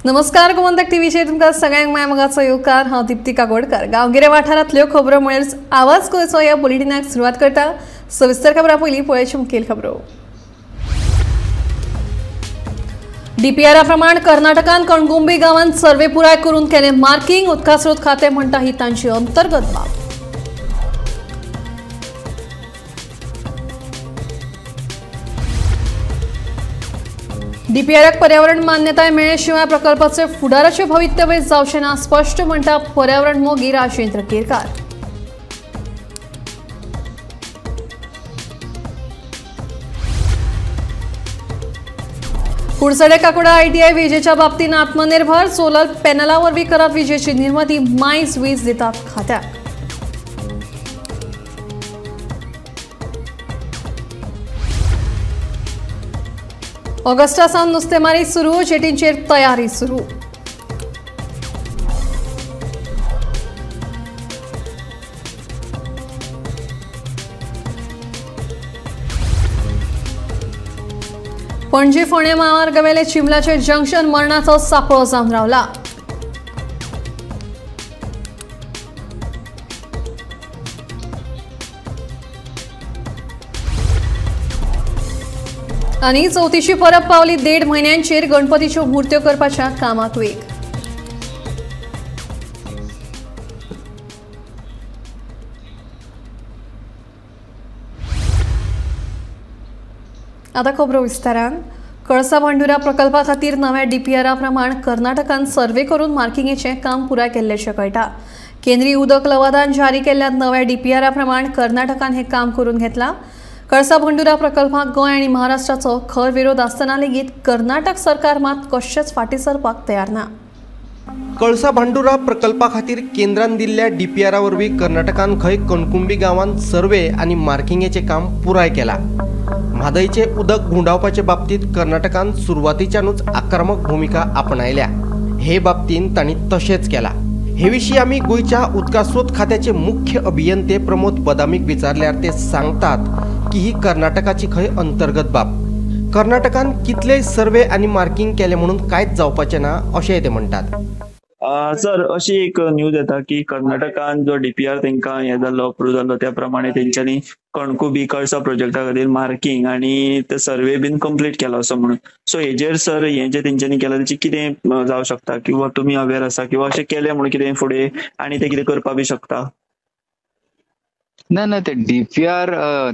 नमस्कार, गोमंतक टीव्हीचेर तुमकां सगळ्यांक माय मोगाचो येवकार. हांव दीप्ती काकोडकर. गांवगिऱ्या वाठारांतल्यो खबरो म्हळ्यार आवाज गोंयचो ह्या बुलेटिनाक सुरवात करता. सविस्तर खबरां पयलीं पळोवच्यो मुखेल खबरो. डीपीआरा प्रमाण कर्नाटकान कणकुंबी गांवांत सर्वे पुराय करून केले मार्किंग. उदका स्रोत खातें म्हणटा ही तांची अंतर्गत बाब. डीपीआराक पर्यावरण मान्यताय मेळ्ळे शिवाय प्रकल्पाचे फुडाराचे भवितव्य जावचें ना, स्पश्ट म्हणटा पर्यावरण मोगी राजेंद्र केरकार. कुडचडे काकोडा आयटीआय विजेच्या बाबतीत आत्मनिर्भर. सोलर पॅनला वरवीं करात विजेची निर्मिती, मायज वीज दितात खात्याक. ऑगस्टा सावन नुस्तेमारी सुरू, जेटींचेर तयारी सुरू. पणजी फोंडें महामार्गावेले चिंबलाचे जंक्शन मरणाचो सापळो जावन रावला. आनी चवथीची परब पावली 1.5 म्हयन्यांचेर. गणपतीच्यो मूर्त्यो करपाच्या कामाक वेग. आतां खबरो विस्तारान. कळसा भांडुरा प्रकल्पा खातीर नव्या डीपीआरा प्रमाण कर्नाटकान सर्वे करून मार्किंगेचें काम पुराय केल्ल्याचें कळटा. केंद्रीय उदक लवादान जारी केल्ल्या नव्या डीपीआरा प्रमाण कर्नाटकान हें काम करून घेतलां. कळसा भांडुरा प्रकल्पाक गोंय आनी महाराष्ट्राचो खर विरोध आसतना लेगीत कर्नाटक सरकार मात कशेंच फाटीं सरपाक तयार ना. कळसा भांडुरा प्रकल्पा खातीर केंद्रान दिल्ल्या डीपीआरा वरवीं कर्नाटकान खंय कणकुंबी गांवांत सर्वे आनी मार्किंगेचें काम पुराय केलां. म्हादयचें उदक घुंवडावपाचे बाबतींत कर्नाटकान सुरवातीच्यानूच आक्रमक भुमिका आपणायल्या. हे बाबतींत तांणी तशेंच केलां. हे विशीं आमी गोंयच्या उदकास्रोत खात्याचे मुख्य अभियंते प्रमोद बदामीक विचारल्यार ते सांगतात की ही कर्नाटकाची खंय अंतर्गत बाब. कर्नाटकान कितलेय सर्वे आनी मार्किंग केले म्हणून कांयच जावपाचें ना अशेंय ते म्हणटात. सर, अशी एक न्यूज येता की कर्नाटकान जो डीपीआर तेंकां हे जाल्लो अप्रूव जाल्लो त्या प्रमाणे तेंच्यांनी कणकुंबी कळसा प्रोजेक्टा खातीर मार्किंग आनी ते सर्वे बीन कंप्लीट केलो असो म्हणून. सो हेजेर सर हें जे तेंच्यांनी केलां तेची कितें जावं शकता किंवा तुमी अवेर आसा किंवा अशें केलें म्हणून कितें फुडें आनी ते कितें करपा बी शकता? ना ना, ते डीपीआर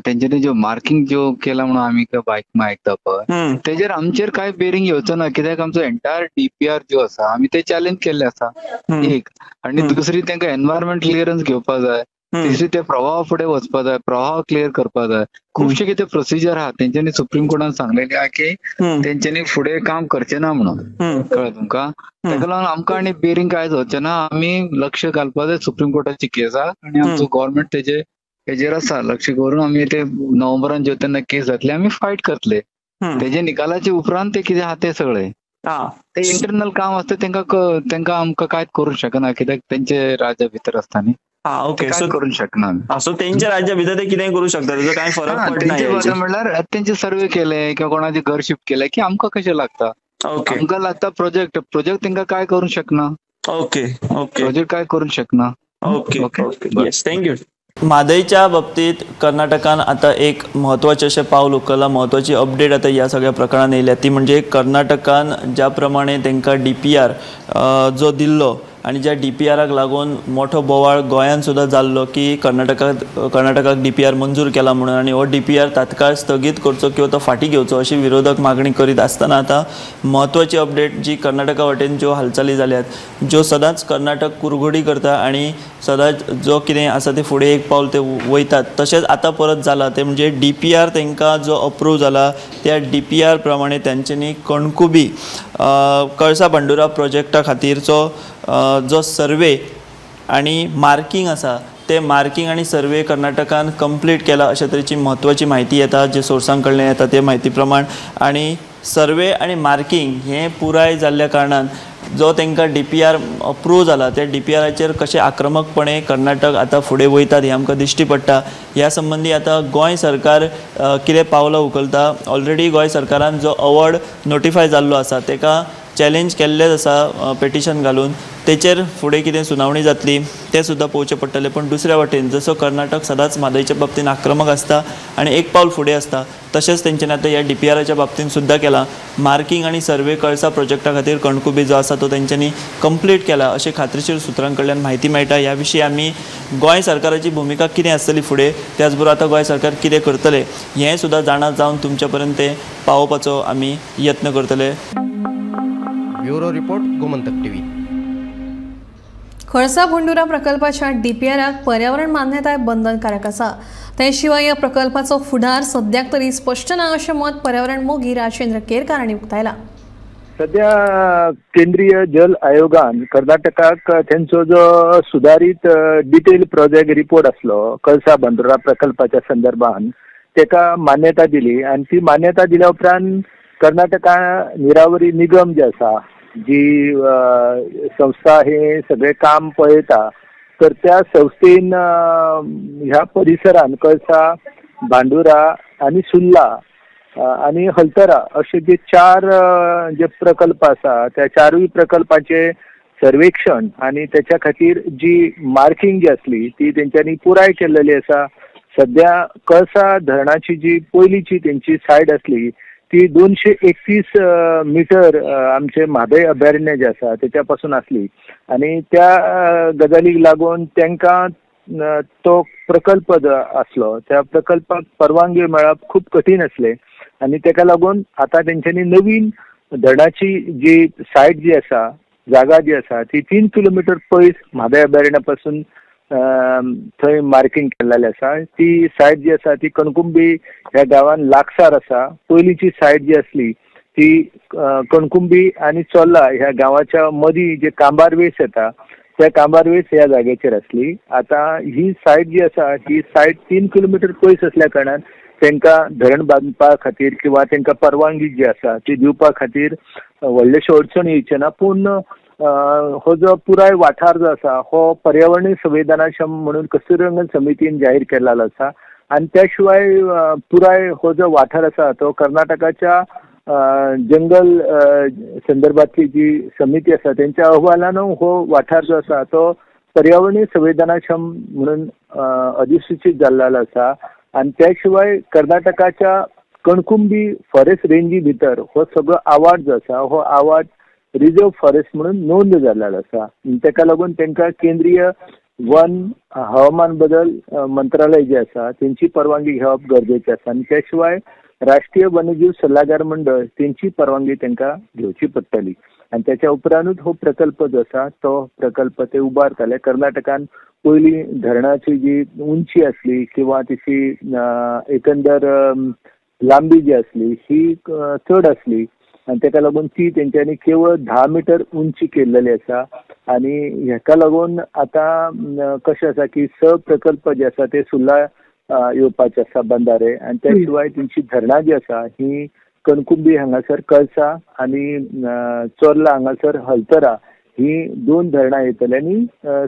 तेंच्यांनी जो मार्किंग जो केला म्हणून आमी बायक आयकता पळय तेजेर आमचेर कांय बेरिंग येवचो ना, कित्याक आमचो एंटायर डीपीआर जो आसा आमी ते चॅलेंज केल्ले आसा एक. आनी दुसरी तेंका एनवायरमेंट क्लियरन्स घेवपा जाय, तिसरी ते प्रवाह फुडें वचपा जाय, प्रवाह क्लियर करपा जाय. खुबशे कितें प्रोसिजर आहा तेंच्यांनी सुप्रीम कोर्टान सांगलेली आहा की तेंच्यांनी फुडें काम करचें ना म्हणून. कळ्ळें तुमकां? ताका लागून आमकां आनी बेरिंग कांय जावचें ना. आमी लक्ष घालपा जाय सुप्रीम कोर्टाची केस आहा आनी आमचो गव्हर्मेंट तेजे हेजेर आसा लक्ष करून आमी ते नोव्हेंबरान ज्यो तेन्ना केस जातले आमी फायट करतले. तेजे निकालाचे उपरांत ते कितें आहा ते सगळे ते इंटरनल काम आसता, तेंकां आमकां कांयच करूंक शकना कित्याक तेंचे राज्या भितर आसता न्ही. ओके, सो करूंक शकना. सो तेंच्या राज्या भितर ते कितें करूं शकता, तेजो कांय फरक पडना. म्हणल्यार तेंचे सर्वे केले किंवा कोणाचे घर शिफ्ट केले की आमकां कशें लागता? आमकां लागता प्रोजेक्ट. प्रोजेक्ट तेंकां काय करूंक शकना. ओके ओके, प्रोजेक्ट काय करूंक शकना. Okay okay, yes, thank you. म्हादयच्या बाबतीत कर्नाटकान आतां एक म्हत्वाचें अशें पावल उखल्लां. म्हत्वाची अपडेट आतां ह्या सगळ्या प्रकरणान येयल्या ती म्हणजे कर्नाटकान ज्या प्रमाणे तेंकां डीपीआर जो दिल्लो आनी ज्या डीपीआराक लागून मोठो बोवाळ गोंयांत सुद्दां जाल्लो की कर्नाटकाक डीपीआर मंजूर केला म्हणून आनी हो डीपीआर तात्काळ स्थगीत करचो किंवा तो फाटीं घेवचो अशी विरोधक मागणी करीत आसतना आतां म्हत्वाची अपडेट जी कर्नाटका वटेन ज्यो हालचाली जाल्यात, ज्यो सदांच कर्नाटक कुरघोडी करता आनी सदांच जो कितें आसा ते फुडें एक पावल ते वयतात, तशेंच आतां परत जालां तें म्हणजे डीपीआर तेंकां जो अप्रूव जाला त्या डीपीआर प्रमाणे तेंच्यांनी कणकुंबी कळसा भांडुरा प्रोजेक्टा खातीरचो जो सर्वे आनी मार्किंग आसा ते मार्किंग आनी सर्वे कर्नाटकान कंप्लीट केला अशे तरेची म्हत्वाची म्हायती येता जे सोर्सां कडल्यान येता ते म्हायती प्रमाण. आनी सर्वे आनी मार्किंग हें पुराय जाल्ल्या कारणान जो तांकां डीपीआर अप्रूव जाला त्या डीपीआराचेर कशें आक्रमकपणे कर्नाटक आतां फुडें वयतात हें आमकां दिश्टी पडटा. ह्या संबंदी आतां गोंय सरकार कितें पावलां उखलता, ऑलरेडी गोंय सरकारान जो अवॉर्ड नोटिफाय जाल्लो आसा तेका चॅलेंज केल्लेंच आसा पेटिशन घालून, तेचेर फुडें कितें सुनावणी जातली तें सुद्दां पळोवचें पडटलें. पण दुसऱ्या वाटेन जसो कर्नाटक सदांच म्हादयच्या बाबतीन आक्रमक आसता आनी एक पावल फुडें आसता, तशेंच तेंच्यांनी आतां ह्या DPRच्या बाबतीन सुद्दां केलां. मार्किंग आनी सर्वे कळसा प्रोजेक्टा खातीर कणकुंबी जो आसा तो तेंच्यांनी कंप्लीट केला अशें खात्रीशीर सुत्रां कडल्यान म्हायती मेळटा. ह्या विशीं आमी गोंय सरकाराची भुमिका कितें आसतली फुडें, त्याच बरोबर आतां गोंय सरकार कितें करतलें हें सुद्दां जाणा जावन तुमच्या पर्यंत तें पावोवपाचो आमी यत्न करतले. Bureau report, Gomantak TV. Kalasa Bhandura प्रकल्पाच्या DPRक पर्यावरण मान्यताय बंधनकारक आसा. ते शिवाय ह्या प्रकल्पाचो फुडार सद्याक तरी स्पश्ट ना अशें मत पर्यावरण मोगी राजेंद्र केरकार हांणी उक्तायला. सध्या केंद्रीय जल आयोगान कर्नाटकाक तेंचो जो सुदारीत डिटेल प्रोजेक्ट रिपोर्ट आसलो कळसा भांडुरा प्रकल्पाच्या संदर्भान तेका मान्यता दिली आनी ती मान्यता दिल्या उपरांत कर्नाटका निरावरी निगम जे आसा, जी संस्था हे सगळे काम पळयता, तर त्या संस्थेन ह्या परिसरान कळसा भांडुरा आनी सुर्ला आनी हलतरा अशे जे चार जे प्रकल्प आसा त्या चारूय प्रकल्पाचे सर्वेक्षण आनी त्याच्या खातीर जी मार्किंग जी आसली ती तेंच्यांनी पुराय केल्लेली आसा. सध्या कळसा धरणाची जी पयलींची तेंची सायड आसली ती 231 मिटर आमचे म्हादय अभयारण्य जे आसा तेच्या पासून आसली आनी त्या गजालीक लागून तांकां तो प्रकल्प जो आसलो त्या प्रकल्पाक परवानगी मेळप खूब कठीण आसलें आनी तेका लागून आतां तेंच्यांनी नवीन धरणाची जी सायट जी आसा, जागा जी आसा ती 3 किलोमिटर पयस म्हादय अभयारण्या पासून थंय मार्किंग केल्लें आसा. ती सायट जी आसा ती कणकुंबी ह्या गांवान लागसार आसा. पयलींची सायट जी आसली ती कणकुंबी आनी चोर्ला ह्या गांवाच्या मदीं जे कांबारवेस येता त्या कांबारवेस ह्या जाग्याचेर आसली. आतां ही सायट जी आसा ही सायट 3 किलोमिटर पयस आसल्या कारणान तांकां धरण बांदपा खातीर किंवा तांकां परवानगी जी आसा ती दिवपा खातीर व्हडलेशे अडचण येवचे ना. पूण हो जो पुराय वाठार जो आसा हो पर्यावरणीय संवेदनाक्षम म्हणून कस्तुरीरंगन समितीन जाहीर केल्लो आसा आनी त्या शिवाय पुराय हो जो वाठार आसा तो कर्नाटकाच्या जंगल संदर्भातली जी समिती आसा तेंच्या अहवालान हो वाठार जो आसा तो पर्यावरणीय संवेदनाक्षम म्हणून अधिसूचित जाल्लो आसा. आनी त्या शिवाय कर्नाटकाच्या कणकुंबी फॉरेस्ट रेंजी भितर हो सगळो आवाज जो आसा हो आवाज रिजर्व फॉरेस्ट म्हणून नोंद जाल्लो आसा. तेका लागून तांकां केंद्रीय वन हवामान बदल मंत्रालय जे आसा तेंची परवानगी घेवप गरजेचें आसा आनी त्या शिवाय राष्ट्रीय वन्यजीव सल्लागार मंडळ तेंची परवानगी तांकां घेवची पडटली आनी त्याच्या उपरांतूच हो प्रकल्प जो आसा तो प्रकल्प ते उबारतले. कर्नाटकान पयलीं धरणाची जी उंची आसली किंवा तिची एकंदर लांबी जी आसली ही चड आसली आनी तेका लागून ती तेंच्यांनी केवळ 10 मिटर उंची केल्लेली आसा आनी हेका लागून आतां कशें आसा की 6 प्रकल्प जे आसा ते सुर्ला येवपाचे आसा बंधारे आनी त्या शिवाय तेंची धरणां जी आसा ही कणकुंबी हांगासर कळसा आनी चोर्ला हांगासर हलतरा ही 2 धरणां येतली आनी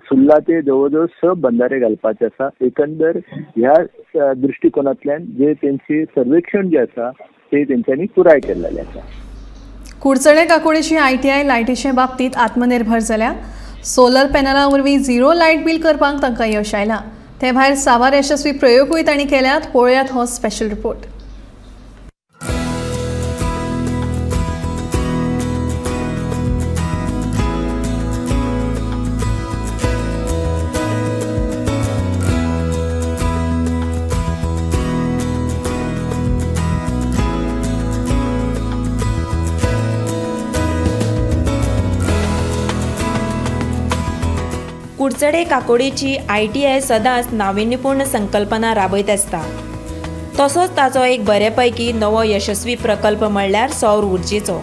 सुर्ला ते जवळ जवळ 6 बंधारे घालपाचे आसा. एकंदर ह्या दृश्टिकोनांतल्यान जे तेंची सर्वेक्षण जे आसा ते तेंच्यांनी पुराय केल्लेलें आसा. कुडचडे काकोडीची ITI लायटीचे बाबतीत आत्मनिर्भर जाल्या. सोलर पॅनला वरवीं झिरो लायट बील करपाक तांकां यश आयलां. ते भायर साबार यशस्वी प्रयोगूय तांणी केल्यात. पळोवयात हो स्पेशल रिपोर्ट. कुडचडे काकोडीची ITI सदांच नाविन्यपूर्ण संकल्पना राबयत आसता. तसोच ताचो एक बरेपैकी नवो यशस्वी प्रकल्प म्हणल्यार सौर उर्जेचो.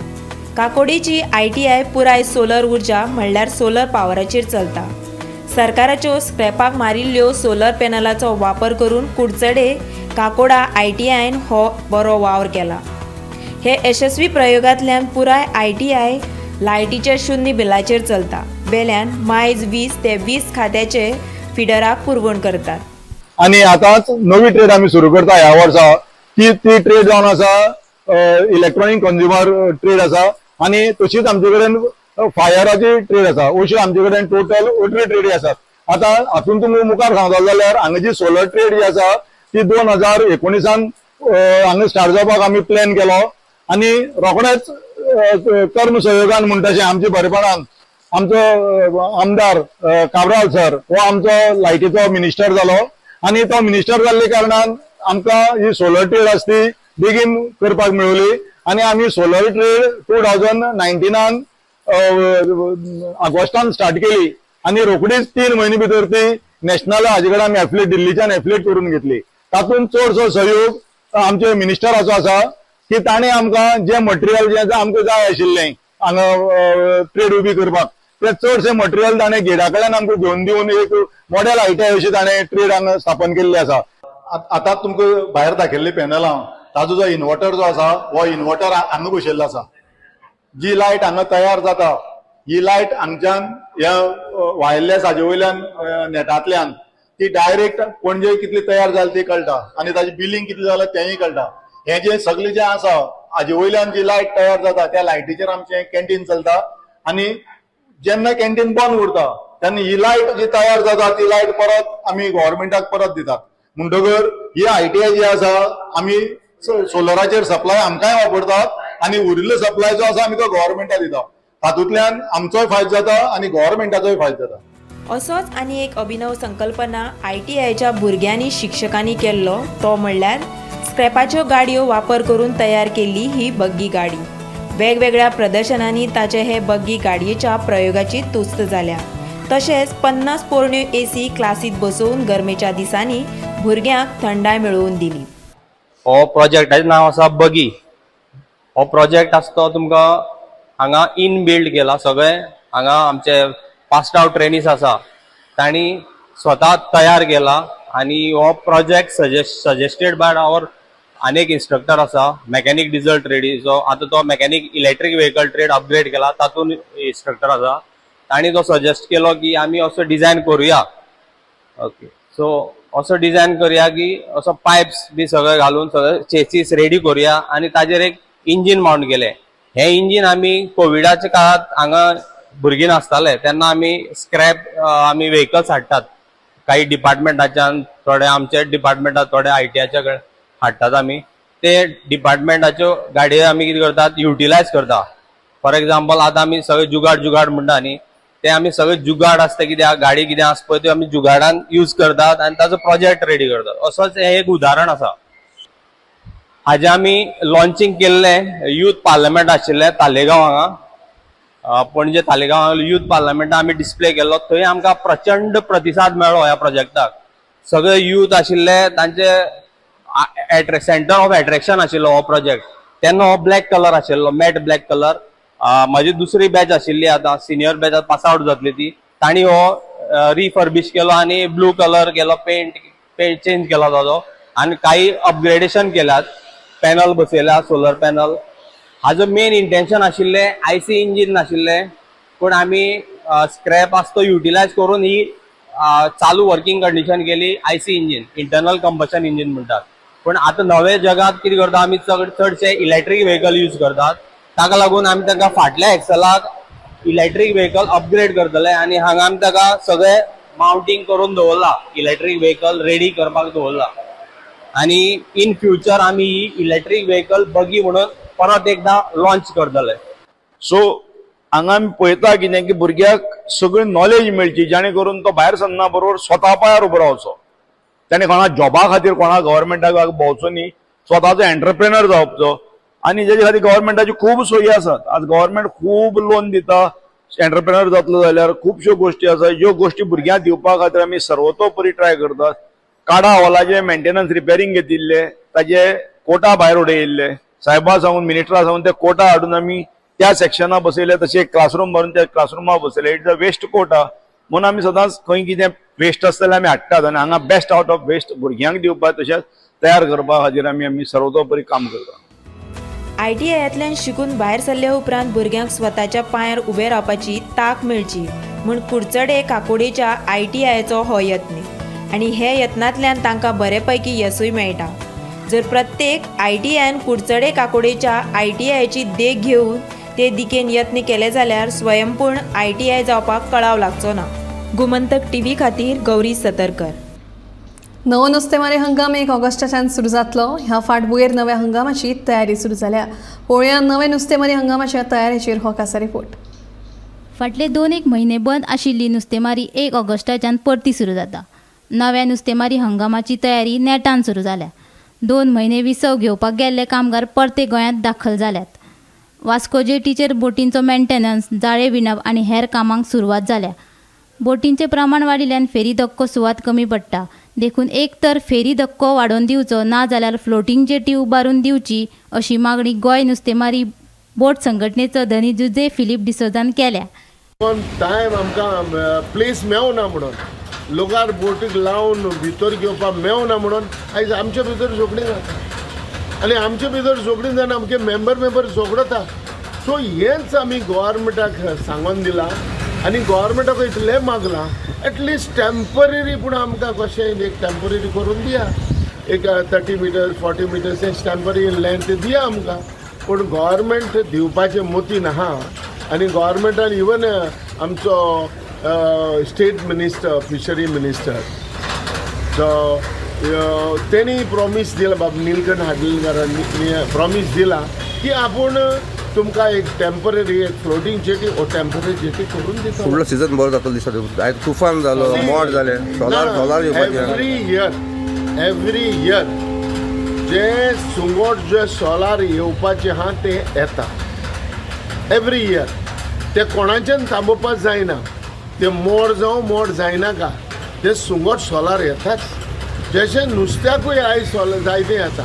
काकोडीची ITI पुराय सोलर उर्जा म्हणल्यार सोलर पावराचेर चलता. सरकाराच्यो स्क्रॅपाक मारिल्ल्यो सोलर पॅनलाचो वापर करून कुडचडे काकोडा ITIन हो बरो वावर केला. हे यशस्वी प्रयोगांतल्यान पुराय ITI लायटीच्या शून्य बिलाचेर चलता. बेल्यान मायज 20 ते 20 खात्याचे फिडराक पुरवण करतात. आनी आतांच नवी ट्रेड आमी सुरू करता ह्या वर्सा, ती ट्रेड जावन आसा इलेक्ट्रॉनीक कंज्युमर ट्रेड आसा. आनी तशीच आमचे कडेन फायराची ट्रेड आसा. अश्यो आमचे कडेन टोटल 18 ट्रेडी आसात. आतां हातून तुमकां मुखार सांगतलो जाल्यार हांगा जी सोलर ट्रेड जी आसा ती 2019 हांगा स्टार्ट जावपाक आमी प्लॅन केलो आनी रोखडेच कर्म सहयोगान म्हणटा तशें आमच्या बरेपणान आमचो आमदार काब्राल सर हो आमचो लायटीचो मिनिस्टर जालो आनी तो मिनिस्टर जाल्ले कारणान आमकां ही सोलर ट्रेड आसा ती बेगीन करपाक मेळली आनी आमी सोलर ट्रेड 2019 ऑगस्टान स्टार्ट केली आनी रोखडीच 3 म्हयने भितर ती नॅशनल हाजे कडेन आमी एफलेट दिल्लीच्यान एफलेट करून घेतली. तातूंत चडसो सहयोग आमचे मिनिस्टराचो आसा की ताणें आमकां जें मटेरियल जें आमकां जाय आशिल्लें हांगा ट्रेड उबी करपाक तें चडशें मटेरियल ताणें गेडा कडल्यान आमकां घेवन दिवन एक मॉडेल आयटीआय अशी ताणें ट्रेड हांगा स्थापन केल्ली आसा. आतां तुमकां भायर दाखयल्ली पॅनलां ताजो जो इन्वर्टर जो आसा हो इन्वर्टर हांगा बसयल्लो आसा. जी लायट हांगा तयार जाता ही लायट हांगच्यान ह्या वायरलेस हाजे वयल्यान नेटांतल्यान ती डायरेक्ट पणजे कितली तयार जाली ती कळटा आनी ताजी बिलींग कितली जालें तेंय कळटा. हें जें सगळें जें आसा हाजे वयल्यान जी लायट तयार जाता त्या लायटीचेर आमचें कॅन्टीन चलता आनी जेन्ना कॅन्टीन बंद उरता तेन्ना ही लायट जी तयार जाता ती लायट परत आमी गव्हर्मेंटाक परत दितात. म्हणटकर ही आयटीआय जी आसा आमी सोलराचेर सप्लाय आमकांय वापरतात आनी उरिल्लो सप्लाय जो आसा आमी तो गव्हर्मेंटाक दिता. तातूंतल्यान आमचोय फायदो जाता आनी गव्हर्मेंटाचोय फायदो जाता. असोच आनी एक अभिनव संकल्पना आयटीआयच्या भुरग्यांनी शिक्षकांनी केल्लो तो म्हणल्यार स्क्रॅपाच्यो गाडयो वापर करून तयार केल्ली ही बग्गी गाडी. वेगवेगळ्या प्रदर्शनांनी ताचे हे बग्गी गाडयेच्या प्रयोगाची तुस्त जाल्या. तशेंच 50 पोरण्यो एसी क्लासीत बसोवन गरमेच्या दिसांनी भुरग्यांक थंडाय मेळोवन दिली. हो प्रोजेक्टाचें नांव आसा बगी. हो प्रोजेक्ट आसा तो तुमकां हांगा इन बिल्ड केला सगळें. हांगा आमचे पास्ड आवट ट्रेनीस आसा तांणी स्वता तयार केला आनी हो प्रोजेक्ट सजेस्टेड बाय our आनी एक इन्स्ट्रक्टर आसा मेकॅनीक डिजल ट्रेडीचो. आतां तो mechanic electric vehicle trade upgrade केला तातूंत इन्स्ट्रक्टर आसा. तांणी तो सजेस्ट केलो की आमी असो डिजायन करुया. ओके, सो असो डिजायन करुया की असो पायप्स बी सगळे घालून सगळे चेसीस रेडी करुया आनी ताजेर एक इंजीन मावंट केलें. हें इंजीन आमी कोविडाच्या काळांत हांगा भुरगीं नासताले तेन्ना आमी स्क्रॅप आमी व्हेकल्स हाडटात काही डिपार्टमेंटाच्यान, थोडे आमच्या डिपार्टमेंटात, थोडे आयटीआयच्या कडेन हाडटात. आमी ते डिपार्टमेंटाच्यो गाडयो आमी कितें करतात युटिलायज करता. फॉर एग्जाम्पल आतां आमी सगळे जुगाड जुगाड म्हणटा न्ही, ते आमी सगळे जुगाड आसता कित्याक गाडी कितें आसा पळय त्यो आमी जुगाडान यूज करतात आनी ताजो प्रोजेक्ट रेडी करतात. असोच हें एक उदाहरण आसा. हाजें आमी लॉन्चिंग केल्लें यूथ पार्लमेंट आशिल्लें तालेगांव हांगा, पणजे तालेगांव यूथ पार्लमेंटान आमी डिस्प्ले केल्लो. थंय आमकां प्रचंड प्रतिसाद मेळ्ळो ह्या प्रोजेक्टाक. सगळे यूथ आशिल्ले तांचे सेंटर ऑफ एट्रेक्शन आशिल्लो हो प्रोजेक्ट. तेन्ना हो ब्लॅक कलर आशिल्लो, मॅट ब्लॅक कलर. म्हाजी दुसरी बॅच आशिल्ली आतां सिनियर बॅच पास आवट जातली ती, तांणी हो रिफर्बिश केलो आनी ब्लू कलर केलो, पेंट चेंज केलो ताजो आनी काही अपग्रेडेशन केल्यात, पॅनल बसयल्या, सोलर पॅनल. हाजो मेन इंटेन्शन आशिल्लें आयसी इंजीन नाशिल्लें पूण आमी स्क्रॅप आसा तो युटिलायज करून ही चालू वर्किंग कंडिशन केली. IC engine, internal combustion engine म्हणटात. पूण आतां नवे जगांत कितें करता आमी चडशे इलेक्ट्रीक व्हेकल यूज करतात. ताका लागून आमी तांकां फाटल्या एक्सलाक इलेक्ट्रीक व्हेकल अपग्रेड करतले आनी हांगा आमी ताका सगळें मावंटींग करून दवरला, इलेक्ट्रीक व्हेकल रेडी करपाक दवरला. आनी इन फ्युचर आमी ही इलेक्ट्रीक व्हेकल बगी म्हणून परत एकदा लॉन्च करतले. सो हांगा आमी पळयता कितें की भुरग्याक सगळी नॉलेज मेळची जेणे करून तो भायर सरना बरोबर स्वता पांयार उबो रावचो. ताणें कोणा जॉबा खातीर कोणा गव्हर्मेंटाक भोंवचो न्ही, स्वताचो एंटरप्रेनर जावचो. आनी जेजे खातीर गव्हर्मेंटाच्यो खूब सोयी आसात. आज गव्हर्मेंट खूब लोन दिता, एंटरप्रेनर जातलो जाल्यार खुबश्यो गोश्टी आसा ज्यो गोश्टी भुरग्यांक दिवपा खातीर आमी सर्वतोपरी ट्राय करतात. काडा हॉलाचे मेंटेनन्स रिपेरींग घेतिल्ले, ताजे कोटा भायर उडयिल्ले, साहेबा सांगून मिनिस्टरा सांगून ते कोटा हाडून आमी त्या सेक्शना बसयले, तशें क्लासरूम भरून त्या क्लासरुमा बसयले. It's a waste quota म्हणून आमी सदांच खंय कितें वेस्ट आसता जाल्यार आमी हाडटात आनी हांगा बेस्ट आवट ऑफ वेस्ट भुरग्यांक दिवपाक तशेंच तयार करपा खातीर आमी आमी सर्वतोपरी काम करता. आयटीआयंतल्यान शिकून भायर सरले उपरांत भुरग्यांक स्वताच्या पांयार उबे रावपाची तांक मेळची म्हूण कुडचडे काकोडेच्या आयटीआयचो हो यत्न आनी हे यत्नांतल्यान तांकां बरेपैकी यसूय मेळटा. जर प्रत्येक आयटीआयन कुडचडे काकोडेच्या आयटीआयची देख घेवन ते दिकेन यत्न केले जाल्यार स्वयंपूर्ण ITI जावपाक कळाव लागचो ना. गोमंतक टीव्ही खातीर गौरी सतरकर. नवो नुस्तेमारी हंगाम 1 ऑगस्टाच्यान सुरू जातलो. ह्या फाटभुंयेर नव्या हंगामाची तयारी सुरू जाल्या. पळोवया नवे नुस्तेमारी हंगामाच्या तयारेचेर हो खासा रिपोर्ट. फाटले 2-1 म्हयने बंद आशिल्ली नुस्तेमारी 1 ऑगस्टाच्यान परती सुरू जाता. नव्या नुस्तेमारी हंगामाची तयारी नेटान सुरू जाल्या. 2 म्हयने विसव घेवपाक गेल्ले कामगार परते गोंयांत दाखल जाल्यात. वास्को जेटीचेर बोटींचो मेंटेनन्स, जाळे विणप आनी हेर कामांक सुरवात जाल्या. बोटींचें प्रमाण वाडिल्ल्यान फेरी धक्को सुवात कमी पडटा. देखून एक तर फेरी धक्को वाडोवन दिवचो, ना जाल्यार फ्लोटींग जेटी उबारून दिवची अशी मागणी गोंय नुस्तेमारी बोट संघटनेचो धनी जुजे फिलीप डिसोजान केल्या. टायम आमकां प्लेस मेळना म्हणून लोकार बोटीक लावन भितर घेवपाक मेळना म्हणून आयज आमचे भितर झगडीं जाता आनी आमचे भितर झगडीं जावन आमचे मेंबर झगडता. सो हेंच आमी गोवोरमेंटाक सांगून दिलां आनी गोवोरमेंटाक इतलें मागलां एटलिस्ट टेम्पररी पूण आमकां कशें एक टेम्पररी करून दिया, एक 30 मिटर्स 40 मिटर्स एक टेम्पररी लेंथ दिया आमकां. पूण गोवोरमेंट दिवपाचें मोतीन आहा आनी गोवोरमेंटान इवन आमचो स्टेट मिनिस्टर, फिशरी मिनिस्टर, जो तेणी प्रॉमीस दिला, बाब नीलकंठ हार्डीलकारान प्रॉमीस दिला की आपूण तुमकां एक टेम्पररी एक फ्लोटींग जेटी ओ टेम्पररी जेटी करून दिता. फुडलो सिजन बरो जातलो दिसता. आयज तुफान जालो, मोड जालें, सोलार येवपाचें. एवरी इयर जे सुंगट जे सोलार येवपाचें आहा तें येता एवरी इयर. ते कोणाच्यान थांबोवपाक जायना, ते मोड जावं मोड जायनाका, ते सुंगट सोलार येताच. जशें नुस्त्याकूय आयज सोलार जायतें येता.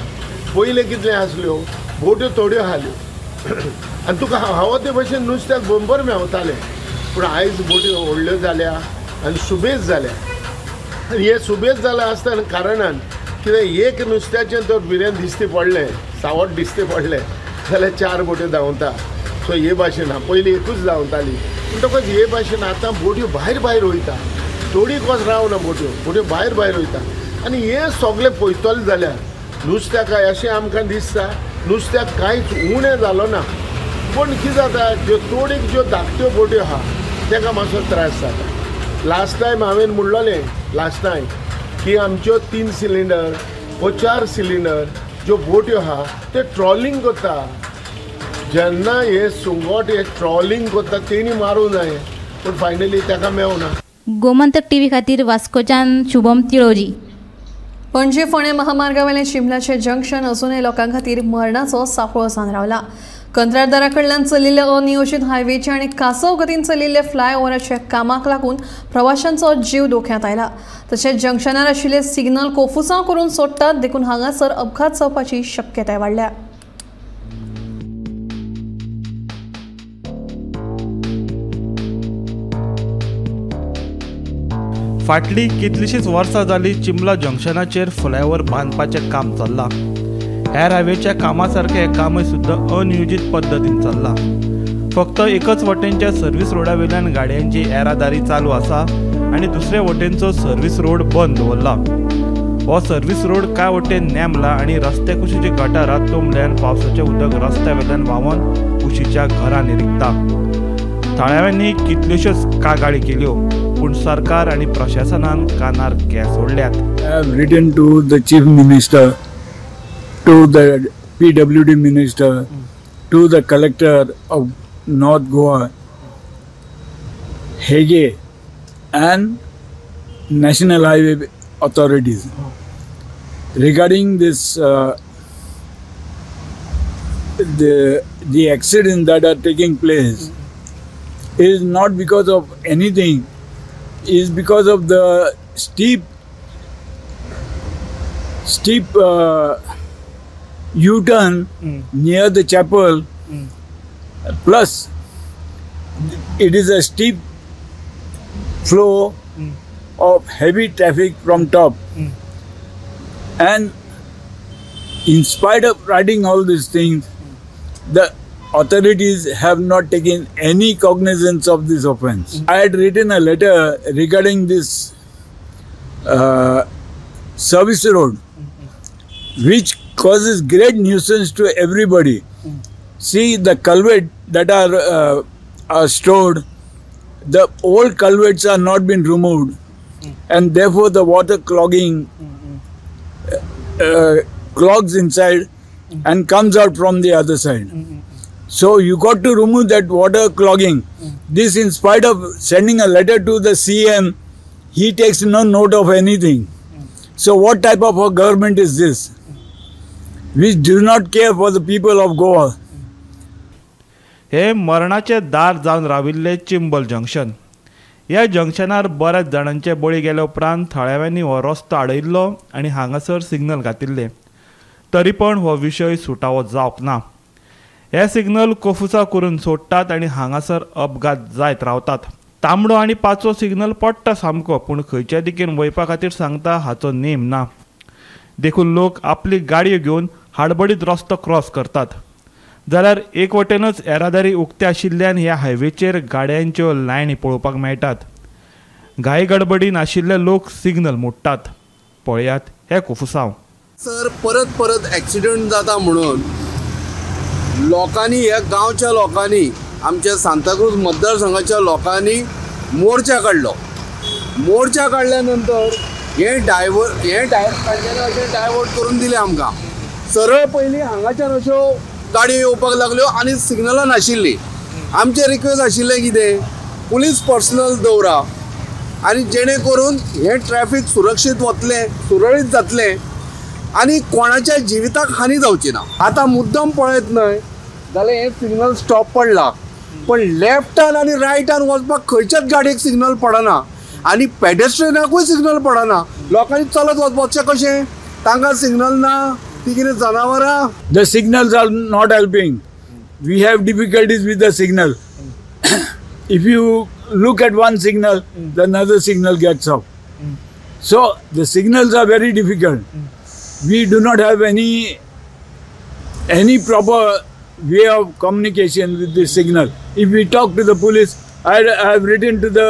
पयलें कितलें आसल्यो बोट्यो थोड्यो आसल्यो आनी तुका हांव ते भशेन नुस्त्याक बंबर मेवतालें. पूण आयज बोट्यो व्हडल्यो जाल्या आनी सुबेज जाल्या. आनी हे सुबेज जाल्या आसतना कारणान कितें एक नुस्त्याचें तर भिरें दिसती पडलें, सावट दिसती पडलें जाल्यार 4 बोट्यो धांवता. सो हे भाशेन आहा, पयलीं एकूच धांवताली म्हणटकच हे भाशेन आतां बोट्यो भायर भायर वयता, थोडी कस रावना, बोट्यो बोट्यो भायर भायर वयता. आनी हें सगळें पळयतलें जाल्यार नुस्त्याक अशें आमकां दिसता नुस्त्याक कांयच उणें जालो ना. पूण कितें जाता, ज्यो तोडीक ज्यो धाकट्यो बोट्यो आहा ताका मातसो त्रास जाता. लास्ट टायम हांवें म्हणलोलें लास्ट टायम की आमच्यो 3 सिलिंडर वो 4 सिलिंडर ज्यो बोट्यो आहा ते ट्रॉलिंग करता. जेन्ना हे सुंगट हे ट्रॉलिंग करता तेणी मारूं जाय, पूण फायनली ताका मेवना. गोमंतक टीव्ही खातीर वास्कोच्यान शुभम तिळोजी. पणजे फोंडें महामार्गावेलें शिमलाचें जंक्शन अजूनय लोकां खातीर मरणाचो सांपळो जावन रावला. कंत्राटदारा कडल्यान चलिल्ले अनियोजीत हायवेचे आनी कासव गतीन चलिल्ले फ्लायओव्हराच्या कामाक लागून प्रवाशांचो जीव धोक्यांत आयला. तशेंच जंक्शनार आशिल्ले सिग्नल कोफुसांव करून सोडटात, देखून हांगासर अपघात जावपाची शक्यताय वाडल्या. फाटली कितलीशीच वर्सां जाली चिंबला जंक्शनाचेर फ्लायओव्हर बांदपाचें काम चल्लां. हेर हायवेच्या कामा सारकें हें कामय सुद्दां अनियोजीत पद्दतीन चल्लां. फक्त एकच वटेनच्या सर्वीस रोडा वयल्यान गाडयांची येरादारी चालू आसा आनी दुसरे वटेनचो सर्वीस रोड बंद दवरला. हो सर्वीस रोड कांय वटेन नेमला आनी रस्त्या कुशीची गटारां तुंबल्यान पावसाचें उदक रस्त्या वयल्यान व्हांवन कुशीच्या घरांनी रिगता. थळाव्यांनी कितल्योश्योच कागाळी केल्यो, पूण सरकार आनी प्रशासनान कानार केंस ओडल्यात. I have written to the Chief Minister, to the PWD Minister, to the Collector of North Goa, Hege, and National Highway authorities regarding this the accidents that are taking place is not because of anything, is because of the steep U-turn near the chapel. Plus it is a steep flow of heavy traffic from top. And in spite of writing all these things, the authorities have not taken any cognizance of this offense. I had written a letter regarding this service road, which causes great nuisance to everybody. See, the culvert that are stored, the old culverts are not been removed, and therefore the water clogging clogs inside and comes out from the other side. So you got to remove that water clogging. This, in spite of sending a letter to the CM, he takes no note of anything. So what type of a government is this, which do not care for the people of Goa? हे मरणाचे दार जावन राविल्ले Chimbel junction. ह्या जंक्शनार बऱ्याच जाणांचे बळी गेल्या उपरांत थळाव्यांनी हो रस्तो आडयल्लो आनी हांगासर सिग्नल घातिल्ले, तरी पण हो विशय सुटावो जावंक ना. हे सिग्नल कोफुसा करून सोडटात आनी हांगासर अपघात जायत रावतात. तांबडो आनी पाचवो सिग्नल पडटा सामको, पूण खंयच्या दिकेन वयपा खातीर सांगता हाचो नेम ना. देखून लोक आपली गाडयो घेवन हाडबडीत रस्तो क्रॉस करतात. जाल्यार एक वटेनच येरादारी उक्ते आशिल्ल्यान ह्या हायवेचेर गाडयांच्यो लायनी पळोवपाक मेळटात. घाई गडबडी नाशिल्ले लोक सिग्नल मोडटात. पळयात हे कोफुसांव. सर, परत परत एक्सिडंट जाता म्हणून लोकांनी, ह्या गांवच्या लोकांनी, आमच्या सांताक्रूज मतदारसंघाच्या लोकांनी मोर्चा काडलो. मोर्चा काडल्या नंतर हे डायव्हर हे अशें डायवर्ट करून दिलें आमकां. सरळ पयलीं हांगाच्यान अश्यो गाडयो येवपाक लागल्यो आनी सिग्नलां नाशिल्लीं. आमचें रिक्वेस्ट आशिल्लें कितें, पुलीस पर्सनल दवरा आनी जेणे करून हें ट्रॅफीक सुरक्षीत वतलें, सुरळीत जातलें आनी कोणाच्या जिविताक हानी जावची ना. आतां मुद्दम पळयत न्हय जाल्यार हें सिग्नल स्टॉप पडला, पण लेफ्टान आनी रायटान वचपाक खंयच्याच गाडयेक सिग्नल पडना आनी पेडेस्ट्रियनाकूय सिग्नल पडना. लोकांनी चलत वचपाचें कशें, तांकां सिग्नल ना, ती कितें जनावरां. The signals are not helping. We have difficulties with the signal. If you look at one signal, the another signal gets off. So the signals are very difficult. We do not have any proper way of communication with the signal. If we talk to the police, I have written to the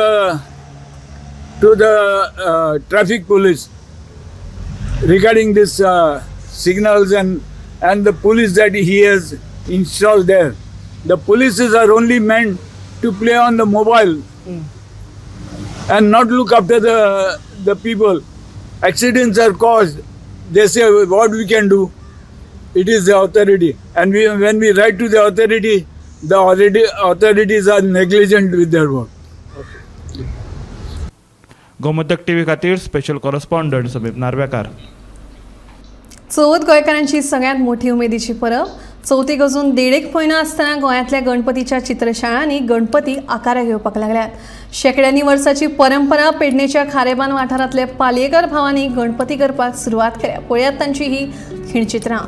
traffic police regarding this signals and the police that he has installed there. The polices are only meant to play on the mobile and not look after the people. Accidents are caused. They say what we can do. It is the authority, and when we write to the authority, the authorities are negligent with their work. Okay. Gomantak TV खातीर special कॉरस्पॉन्डंट समीप नार्वेकार. चवथ गोंयकारांची सगळ्यांत मोठी उमेदीची परब. चवथीक अजून 1.5 म्हयनो आसतना गोंयांतल्या गणपतीच्या चित्रशाळांनी गणपती आकाराक येवपाक लागल्यात. शेंकड्यांनी वर्साची परंपरा पेडणेच्या खारेबान वाठारांतले पालयेकर भावांनी गणपती करपाक सुरवात केल्या. पळयात तांची ही खिणचित्रां.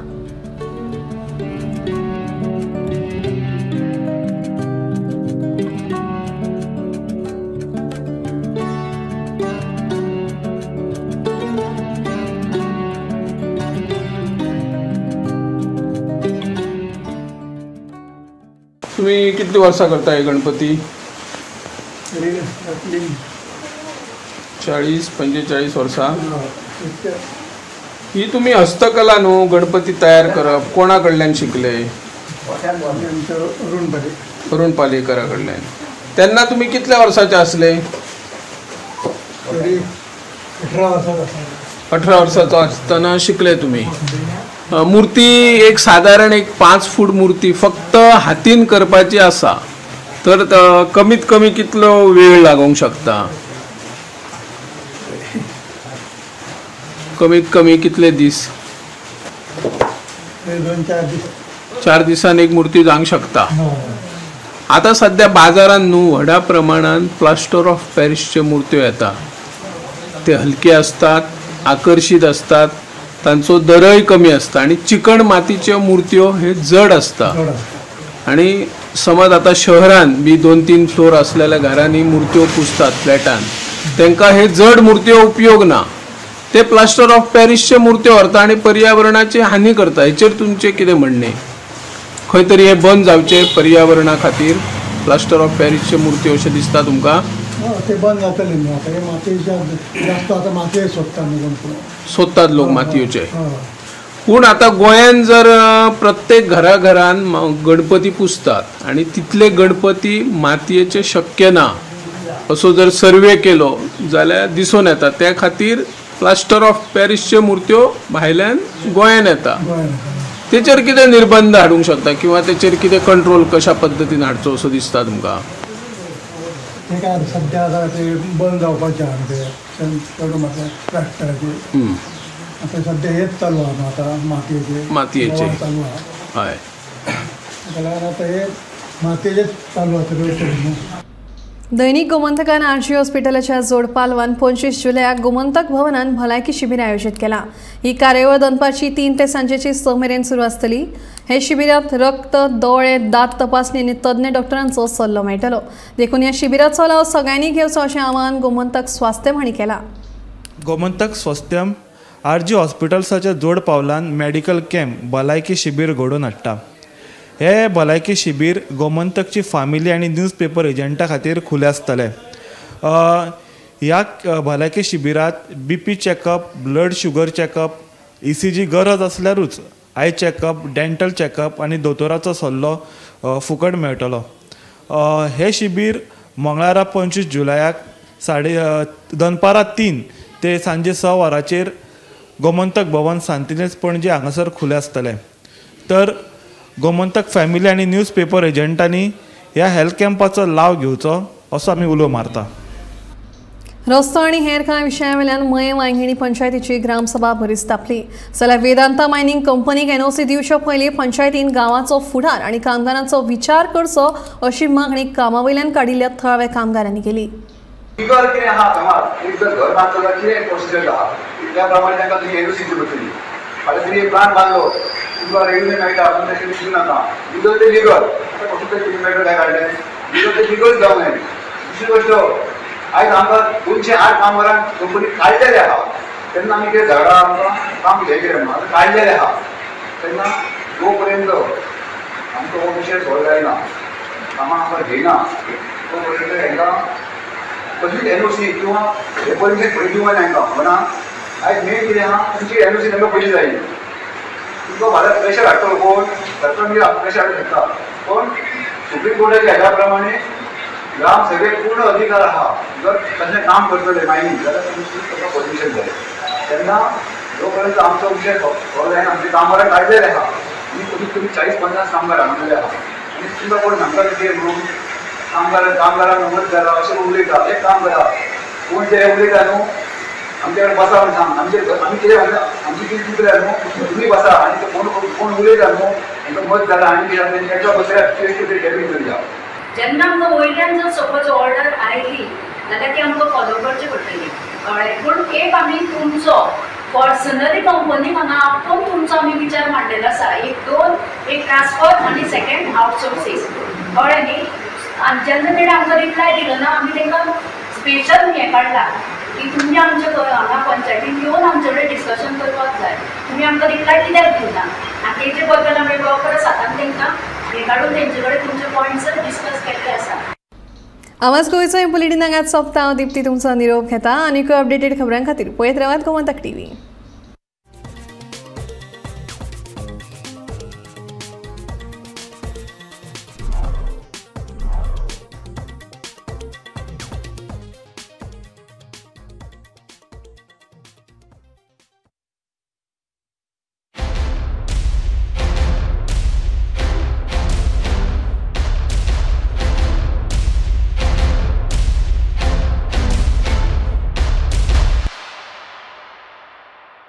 तुम्ही कितली वर्सां करता हे गणपती? 40-45 वर्सां. ही तुम्ही हस्तकला न्हू गणपती तयार करप, कोणा कडल्यान शिकले? अरुण पालयेकरा कडल्यान. तेन्ना तुम्ही कितल्या वर्साचे आसले? 18 वर्साचो आसतना शिकले तुम्ही. मूर्ती एक सादारण एक 5 फूट मूर्ती फक्त हातीन करपाची आसा, तर कमीत कमी कितलो वेळ लागूंक शकता? कमीत कमी कितले दीस? 4 दिसान एक मूर्ती जावंक शकता. आतां सद्या बाजारान न्हू व्हडा प्रमाणान प्लास्टर ऑफ पॅरिसच्यो मूर्त्यो येता. ते हलके आसतात, आकर्शीत आसतात, तांचो दरय कमी आसता आनी चिकण मातीच्यो मूर्त्यो हे जड आसता. आनी समज आतां शहरान बी 2-3 फ्लोर आसलेल्या घरांनी मूर्त्यो पुजतात फ्लॅटान, तांकां हे जड मूर्त्यो उपयोग ना. ते प्लास्टर ऑफ पॅरिसच्यो मूर्त्यो व्हरता आनी पर्यावरणाची हानी करता. हेचेर तुमचें कितें म्हणणें? खंय तरी हें बंद जावचें पर्यावरणा खातीर, प्लास्टर ऑफ पॅरिसच्यो मूर्त्यो अशें दिसता तुमकां? ते बंद जातले न्हू आतां. हे मातयेच्या जास्त आतां मातये सोदता न्हू कोण सोदतात लोक मातयेचे. पूण आतां गोंयान जर प्रत्येक घराघरान गणपती पुजतात आनी तितले गणपती मातयेचे शक्य ना असो जर सर्वे केलो जाल्यार दिसून येता. त्या खातीर प्लास्टर ऑफ पॅरिसच्यो मुर्त्यो भायल्यान गोंयान येता. तेचेर कितें निर्बंध हाडूंक शकता किंवा तेचेर कितें कंट्रोल कशा पद्दतीन हाडचो असो दिसता तुमकां? ते काय सद्या आतां ते बंद जावपाचें आहा ते चड म्हाका प्लास्टराचे. आतां सद्या हेच चालू आहा आतां मातयेचे, मातयेचे चालू आहा. हय, ताका लागून आतां हे मातयेचेच चालू आसा. दैनिक गोमंतकान आरजी हॉस्पिटलाच्या जोडपालवान 25 जुलयाक गोमंतक भवनान भलायकी शिबीर आयोजीत केला. ही कार्यावळ दनपारची 3 ते सांजेची 6 मेरेन सुरू आसतली. हे शिबिरात रक्त, दोळे, दांत तपासणी आनी तज्ञ डॉक्टरांचो सल्लो मेळटलो. देखून ह्या शिबिराचो लाव सगळ्यांनी घेवचो अशें आवाहन गोमंतक स्वास्थ्यम हांणी केलां. गोमंतक स्वास्थ्यम आरजी हॉस्पिटल्साच्या जोड पावलान मेडिकल कॅम्प भलायकी शिबीर घडोवन हाडटा. हे भलायकी शिबीर गोमंतकची फामिली आनी न्यूज पेपर एजंटा खातीर खुलें आसतलें. ह्या भलायकी शिबिरांत BP checkup, blood sugar checkup, ECG गरज आसल्यारूच आय चॅकअप, डेंटल चॅकअप आनी दोतोराचो सल्लो फुकट मेळटलो. हें शिबीर मंगळारा 25 जुलयाक दनपारां 3 ते सांजे 6 वरांचेर गोमंतक भवन सांतिनेज पणजे हांगासर खुलें आसतलें. तर गोमंतक फॅमिली आनी न्यूज पेपर एजंटांनी ह्या हेल्थ कॅम्पाचो लाव घेवचो असो आमी उलो मारता. रस्तो आनी हेर कांय विशयावेल्यान मये वांयगिणी पंचायतीची ग्रामसभा बरीच तापली. जाल्यार वेदांता मायनिंग कंपनीक एनओसी दिवचे पयलीं पंचायतीन गांवाचो फुडार आनी कामगारांचो विचार करचो अशी मागणी कामा वयल्यान काडिल्ल्या थळाव्या कामगारांनी केली. लिगल कितें आहा समाज एक जर घर बांदतलो जाल्यार कितें प्रोसिजर आहा त्या प्रमाणे तांकां तुमी एनओसी दिवची पडटली. फाल्यां तुमी एक प्लान बांदलो तुमकां रेव्हेन्यू मेळटा पूण तशें दिसूं नाका. लिगल ते लिगल आतां कसो तरी तुमी मेळटा काय काडलें लिगल ते लिगल जावंक जाय. दुसरी गोश्ट आयज आमकां 208 कामगारांक कंपनी काडलेले आहा तेन्ना आमी कितें झगडा आमकां काम हें कितें म्हणून आतां काडलेले आहा तेन्ना जो पर्यंत आमचो हो विशय सॉल्व जायना कामां आमकां घेयना तो पर्यंत हेंकां कसलीच एनओसी किंवा हे परमिशन पयलीं दिवंक जायना हेंकां. म्हणा आयज मेन कितें आहा तुमची एनओसी तांकां पयलीं जाय. तुमकां फाल्यां प्रेशर हाडटलो कोण सरकार मागीर प्रेशर हाडूंक शकता पूण सुप्रीम कोर्टाच्या हेज्या प्रमाणे ग्राम सभेक पूर्ण अधिकार आहा. जर तशें काम करतले मायनींग जाल्यार तुमची ताका परमिशन जाय. तेन्ना जो पर्यंत आमचो विशय सॉल्व जायना आमचे कामगारां काडलेले आहा आनी कमीत कमी 40-50 कामगार हांगलेले आहा आनी तुमकां कोण सांगता कितें म्हणून कामगारांक मदत जाला अशें उलयता. एक काम करा कोण जे उलयता न्हू आमचे कडेन बसा म्हूण सांग आमचे आमी कितें म्हणटा आमची कितें चुकल्या न्हू तुमी बसा आनी कोण कोण उलयता न्हू तांकां मत जाला आनी कितें तांकां बसया फेस टू फेस कॅबिन करया. जेन्ना आमकां वयल्यान जर सपोज ऑर्डर आयली जाल्यार ती आमकां फॉलो करची पडटली. कळ्ळें? पूण एक आमी तुमचो पर्सनली कंपनीक हांगा आपोवन तुमचो आमी विचार मांडलेलो आसा. एक दोन एक ट्रान्सफर आनी सेकेंड आउटसोर्सीस. कळ्ळें न्ही? आनी जेन्ना तेणें आमकां रिप्लाय दिलो ना आमी तांकां स्पेशल हें काडला की तुमी आमच्या हांगा पंचायतीन येवन आमचे कडेन डिस्कशन करपाक जाय. तुमी आमकां रिप्लाय कित्याक दिवना आनी तेजे बद्दल आमी प्रॉपर सातान तांकां हे काडून तेंचे कडेन तुमचे पॉयंट्स डिस्कस केल्ले आसा. आवाज गोंयचो हे बुलेटिन हांगाच सोंपता. हांव दीप्ती तुमचो निरोप घेता. आनीकूय अपडेटेड खबरां खातीर पळयत रावात गोमंतक टीव्ही.